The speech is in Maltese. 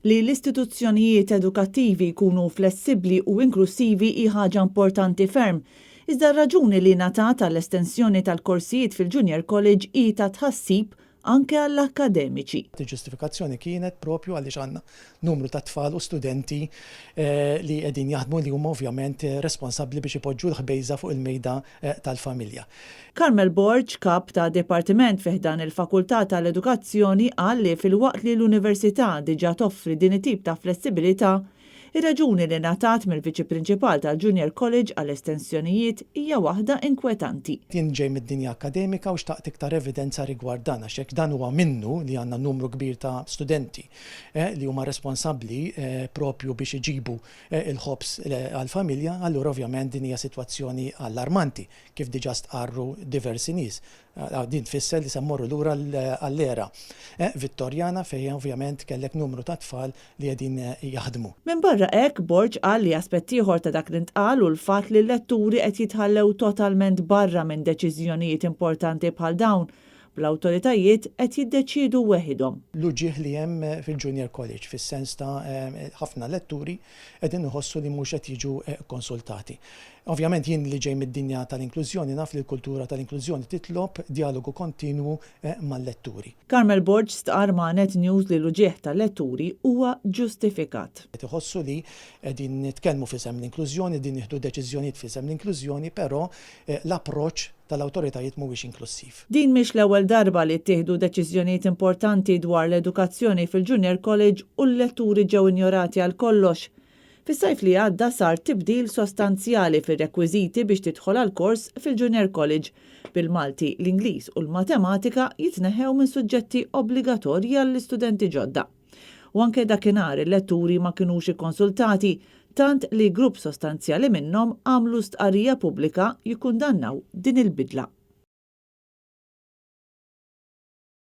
Li l-istituzzjonijiet edukattivi jkunu flessibbli u inklussivi hi ħaġa importanti ferm. Iżda r-raġuni li ngħatat għall-estensjoni tal-korsijiet fil-Junior College hi ta' tħassib anke għall-akkademiċi. Il-ġustifikazzjoni kienet propju għaliex għandna numru ta' tfal u studenti li qegħdin jaħdmu li huma ovvjament responsabbli biex ipoġġu l-ħbejża fuq il-mejda tal-familja. Carmel Borg, Kap ta' Dipartiment fi ħdan il-Fakultà tal-Edukazzjoni qal li filwaqt li l-Università diġà toffri din it-tip ta' flessibilità, ir-raġuni li ngħatat mill-Viċi Prinċipal tal-Junior College għal estensjonijiet hija waħda inkwetanti. Jien ġej mid-dinja akkademika u xtaqt iktar evidenza rigward dan għax jekk dan huwa minnu li għandna numru kbir ta' studenti li huma responsabbli proprju biex iġibu l-ħobż għall-familja, allura ovvjament din hija sitwazzjoni allarmanti, kif diġà stqarru diversi nies. Din tfisser li se mmorru lura għall-era Vittorjana fejn ovvjament kellek numru ta' tfal li qegħdin jaħdmu. Minbarra hekk, Borg qal li aspett ieħor ta' dak li ntqal hu l-fatt li l-letturi qed jitħallew totalment barra minn deċiżjonijiet importanti bħal dawn, bl-awtoritajiet qed jiddeċiedu weħidhom. L-uġigħ li hemm fil-Junior College, fis-sens ta' ħafna letturi qegħdin iħossu li mhux qed jiġu kkonsultati. Ovvjament jien li ġej mid-dinja tal-inklużjoni naf li l-kultura tal-inklużjoni titlob djalogu kontinwu mal-letturi. Carmel Borg stqarr ma' Net News li l-uġigħ tal-letturi huwa ġustifikat. Qed iħossu li qegħdin nitkellmu f'isem l-inklużjoni, qegħdin nieħdu deċiżjonijiet f'isem l-inklużjoni, però l-approċċ tal-awtoritajiet mhuwiex inklussiv. Din mhix l-ewwel darba li ttieħdu deċiżjonijiet importanti dwar l-edukazzjoni fil-Junior College u l-letturi ġew injorati għal kollox. Fis-sajf li għadda sar tibdil sostanzjali fir-rekwiżiti biex tidħol għal kors fil-Junior College, bil-Malti, l-Ingliż u l-Matematika jitneħħew minn suġġetti obbligatorji għall-istudenti ġodda. U anke dakinhar il-letturi ma kinux ikkonsultati, tant li grupp sostanzjali minnhom għamlu stqarrija pubblika jikkundannaw din il-bidla.